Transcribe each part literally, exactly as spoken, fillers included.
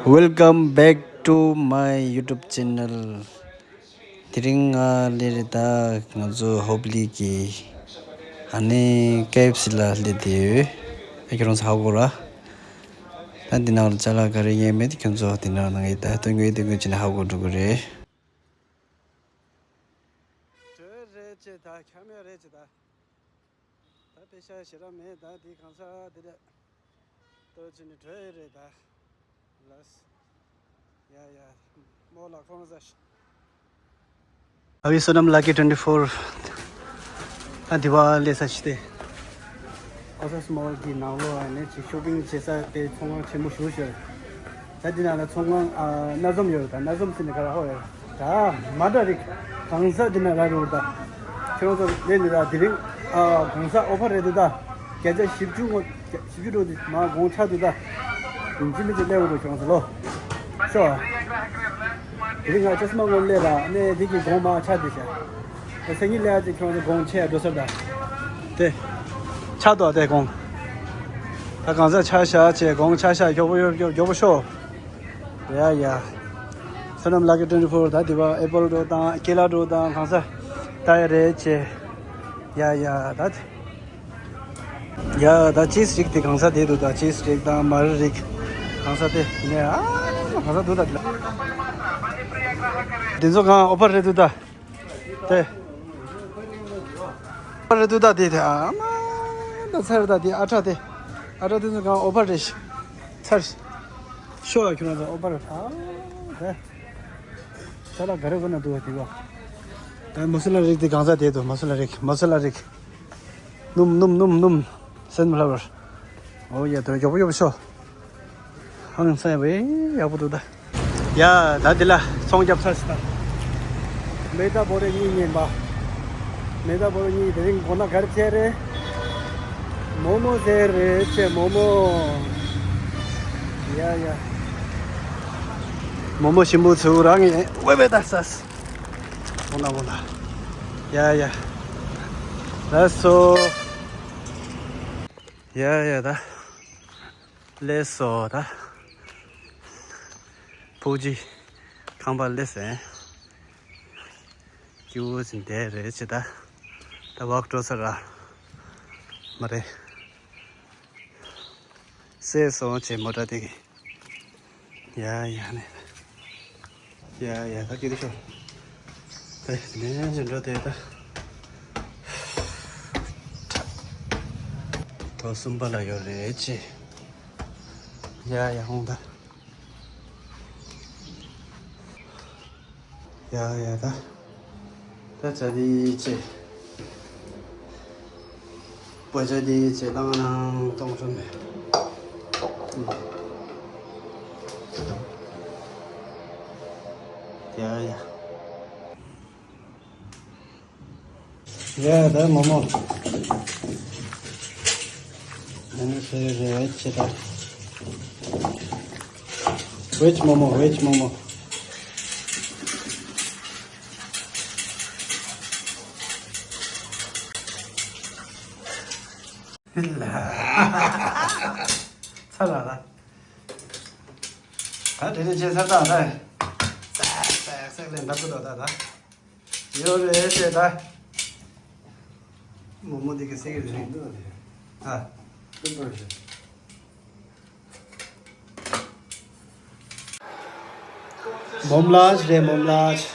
Welcome back to my YouTube channel. དེ་རིང་ང་སླེབས་རེད་ད། ང་ཚོ་ཧོབ་ལི་གི་ཨ་ནི་ཀེ་ཨེཕ་སི་ལ་སླེབས་བསྡད་ཡོད། ཨ་ཁྱོད་རང་ཚོ་ཧ་གོ་ར། ད་འདི་ནང་ལ་ཅ་ལག་ག་རེ་ཡིན་མེད་དེ་ཁྱོད་ཚོ་འདི་ནང་ནང་ངས་ད་སྟོན་གྱི་སྟོན་གྱི་བྱས་ནས་ཧ་གོ་འགྲོ་གི་རེད། བྲོས་རེད་ཅེས་ད་ཁྱམས་ཡ་རེད་ཅེས་ད། ད་པེ་ཤ་ཞེ་དྲག་མེད་ད། འདི་གང་ས་འདི་རེད། ལྟོས་ཅི་ནི་བྲོས་རེད་ད། ལགས། ཡ་ཡ། མོ་ལ་ཁོང་ཟ་ཤི། ཨ་བི་སོ་ནམ་ལ་ཀི་ཊུ་ཝེན་ཊི་ཕོར། ད་དི་བ་ལེ་ས་ཤི་སྟེ། ཨོ་ས་སི་མོལ་གྱི་ནང་ལོགས་ནས་ཅིག་ཤོ་པིང་བྱེད་ས་དེ་ཚོང་ཁང་ཆེན་མོ་ཞིག་ཡོད། ད་འདི་ནང་ལ་ཚོང་ཁང་ཨ་སྣ་འཛོམས་ཡོད། ད་སྣ་འཛོམས་ཟེར་ནས་ག་རེ་ཧོ་ཡོད། ད་མ་འདྲ་རིགས་གང་ཟག་འདི་ན་ར་རུ་ད། ཁྱོད་ཚོ་ལས་ནི་ད་དེ་རིང་ཨ་གང་ཟག་ཨོ་ཕར་རེད་འདུག་ད། བརྒྱ་ཆ་བཞི་བཅུ་ངོ་བཞི་བཅུ་འགྲོ་འདི་མ་དགོང་ཆ་འདུག་ད། ཡིན་གཅིག་མིན་གཅིག་ལས་འོ་རུ་ཁྱོད་ཚོ་ལོ། ཤོ། དེ་རིང་ང་ཅོ་སི་མ་ངོ་ལས་ར་ནས་འདི་གི་དགོང་མ་ཆ་འདུག་ཤ། ད་སང་ཉིན་ལས་ཨ་ཅེ་ཁྱོད་ཚོ་དགོང་ཆེ་འགྲོ་སར་ད། དེ། ཆ་དོ་དེ་དགོང་། ད་གང་ཟག་ཆ་ཤ་ཅེ་དགོང་ཆ་ཤ་མགྱོགས་པོ་ཡོད་མགྱོགས་མགྱོགས་པོ་ཤོ། ཡ་ཡ། སོ་ནམ་ལ་ཀི་ཊུ་ཝེན་ཊི་ཕོར། ད་དི་བ་ཨེ་པལ་འགྲོ་དང་ཀེ་ལ་འགྲོ་དང་གང་ཟག་ད་ཡ་རེད་ཅེ། ཡ་ཡ་ད། ཡ་ད་ཅི་སི་རིགས་དེ་གང་ཟག་དེ་འདུག་ད། ཅི་སི་རིགས་དང་མར་རིགས་གང་ཟག་དེ་ནས་ཨ་གང་ཟག་འདུག་ད། དེ་ཚོ་གང་ཨོ་ཕར་རེད་འདུག་ད། དེ་ཨོ་ཕར་རེད་འདུག་ད། དེ་དེ་ཨ་མ་ད་ཚར་ད། དེ་ཨ་ཁྲ་དེ་ཨ་ཁྲ་དེ་ཚོ་གང་ཨོ་ཕར་རེད་ཤི། ཚར་ཤི། ཤོ་ཨ་ཁྱོད་རང་ཚོ་ཨོ་ཕར་ད། དེ་ད་ལ་ག་རེ་གོ་ན་འདུག་བ་དེ་བ། ད་མ་སུ་ལ་རིགས་དེ་གང་ཟག་དེ་འདུག་མ་སུ་ལ་རིགས། མ་སུ་ལ་རིགས། སྣུམ་སྣུམ་སྣུམ་སྣུམ། སན་ཕ་ལ་ཝར། ཨོ་ཡ་དོ་མགྱོགས་པོ་མགྱོགས་པོ་ཤོ། ཧང་སང་བས་ཡག་པོ་འདུག་ད། ཡ་ད་འདི་ལ་ཚོང་རྒྱབ་ཚར་སི་ད། མེ་ད་བོ་རེ་གཉིས་ཉན་པ། མེ་ད་བོ་རེ་གཉིས་དེ་རིང་གོ་ན་གར་ཆེ་རེད། མོ་མོ་ཟེར་རེད་ཆེ་མོ་མོ། ཡ་ཡ། མོ་མོ་ཞིམ་པོ་ཚུ་རང་ངས་ཝེ་ཝེ་ད་ས་སི། འོ་ན་འོ་ན། ཡ་ཡ། ལགས་སོ། ཡ་ཡ་ད། ལགས་སོ་ད། ཕུག་ཅི་ཁང་པ་ལས་ཟེར། སྐྱིད་པོ་ཟིན་བསྡད་རེད་ཅེ་ད། ད་བག་འགྲོ་ས་ར། མ་རེད། སེ་སོང་ཅེ་མོ་ཊ་དེ་གི། ཡ་ཡ་ནས། ཡ་ཡ་ད་སྐྱིད་པོ་ཤོག་ད་ནས་ཅེ་འགྲོ་དེ་ད། ཐོག་གསུམ་པ་ལ་ཡོད་རེད་ཅེ། ཡ་ཡ་ཧོང་ད། ཡ་ཡ་ད། ད་ཅ་དེ་ཅེ། པ་ཅ་དེ་ཅེ་བཏང་ན་གཏོང་ཐུབ་མེད། ཡ་ཡ། ཡ་ད་མོ་མོ། ཨ་ནི་ཟེར་རེད་ཅེ་ད། ཝེཇ་མོ་མོ་ཝེཇ་མོ་མོ། ཚ་ལ་ལ། ད་དེ་ནས་ཅེ་ས་ད་ད། སེག་སེག་སེག་ལས་འདབ་ཀྱི་འདུག་ད་ད། ཡོད་རེད་ཅེ་ད། མོ་མོ་འདི་གི་སེ་གི་རེད། ཨ། མོམ་ལ་ཇི་རེད་མོམ་ལ་ཇི།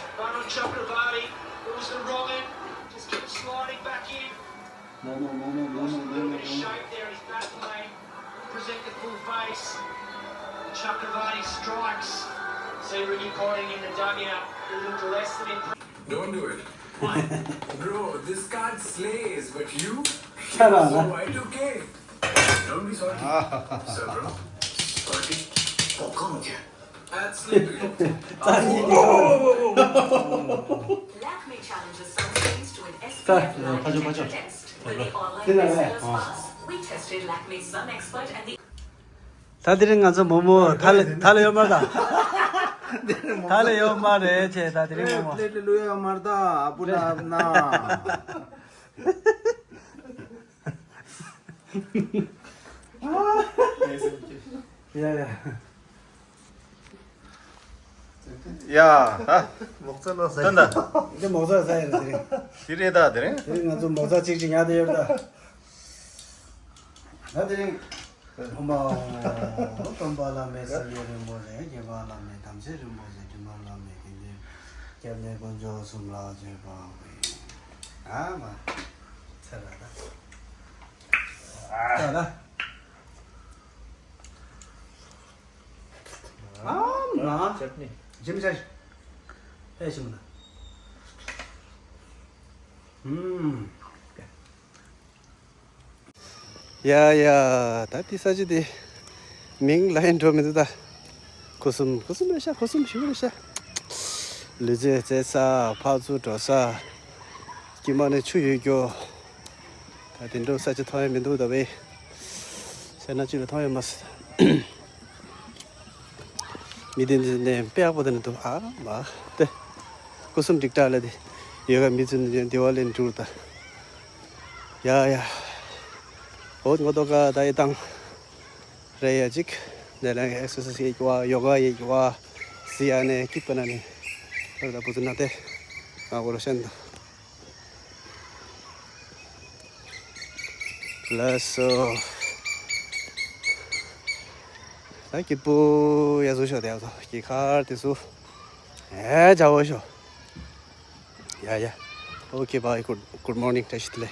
མོ་མོ་མོ་མོ་མོ་མོ་མོ་མོ། Present the full face. Chakravarti strikes. See Ricky Ponting in the dugout. He looked less than impressed. Don't do it. Why? Bro, this card slays, but you, you're so Y two K. Don't be salty. Sir, bro. Salty. Oh, come on, yeah. Add sleepy. Whoa, whoa, whoa, whoa, whoa. Lakme challenges sunscreens to an SPF ninety test. With the online best sellers pass, we tested Lakme's Sun Expert and the ད་དེ་རིང་ང་ཚོ་མོ་མོ་ད་ལ་ད་ལ་ཡོད་མ་རེད་ད། ད་ལ་ཡོད་མ་རེད་ཅེ་ད་དེ་རིང་མོ་མོ། ལེ་ལེ་ལུ་ཡོད་མ་རེད་ད་ཨ་བུ་ད་ན། ཡ་ཡ། ཡ། ད། མོག་ཙ་ལོ་ཟ་ཡི། ད་ད། འདི་མོག་ཙ་ཟ་ཡི་རེད་དེ་རིང་། དེ་རེད་ད་དེ་རིང་། དེ་རིང་ང་ཚོ་མོག་ཙ་གཅིག་གཅིག་ཉར་དེ་ཡོད་ད། ད་དེ་རིང་། ཨོཾ་སྟོན་པ་བླ་མེད་སངས་རྒྱས་རིན་པོ་ཆེ། རྒྱས་པ་བླ་མེད་དམ་ཚིག་རིན་པོ་ཆེ། དྲིན་པ་བླ་མེད་དགེ་འདུན། སྐྱབས་གནས་དཀོན་མཆོག་གསུམ་ལ་མཆོད་པ་འབུལ། ཨ་མ། ཚར་ར་ད། ད་ད། ཨ་མ། ཅབ་ནི། ཇིམ་ཇར། ཨེ་ཞིམ་ན། ཧུམ། ཡ་ཡ། ད་དེ་ས་ཆ་དེ་མིང་ལ་ཡིན་འགྲོ་མི་འདུག་ད། ཁུ་སུམ་ཁུ་སུམ་རེད་ཤག་ཁུ་སུམ་ཞིག་རེད་ཤག་ལུས་རྩལ་རྩེད་ས། ཕར་ཚུར་འགྲོ་ས། དཀྱིལ་མ་ནས་ཆུ་ཡོད་རྒྱུ། ད་དེ་འདྲ་ས་ཆ་མཐོང་ཡ་མི་འདུག་ད་བས། ས་ན་ཅི་ལ་མཐོང་ཡ་མ་སྲིད། མི་དེ་འདི་ནས་དཔེ་ཡག་པོ་དེ་ནས་འདུག་ཨ་མ། དེ། སྐུ་གསུམ་འགྲིག་དྲག་ལ་དེ། ཡོད་ག་མི་ཚུན་འདི་བ་ལེན་འགྲུར་ད། ཡ་ཡ། འོ་ངོ་ཏོ་ག་ད་ཡི་དང་། རེ་ཡ་ཅིག་ནས་ལ་ཨེག་སར་སའི་སི་ཡེ་གི་བ། ཡོ་ག་ཡེ་གི་བ། སི་ཡ་ནས་ཀིག་པ་ན་ནི། ར་ད་བུ་ཚུ་ན་དེ། ང་གོ་རོ་ཤན་ད། ལགས་སོ། ད་སྐྱིད་པོ་ཡ་བཟོ་ཤོག་དེ་ཡ་བཟོ་སྐྱིད་ཁར་དེ་སུ། ཨེ་བྱ་བ་ཤོག་ཡ་ཡ། ཨོ་ཁེ་བྷའི། good good morning བཀྲ་ཤིས་བདེ་ལེགས།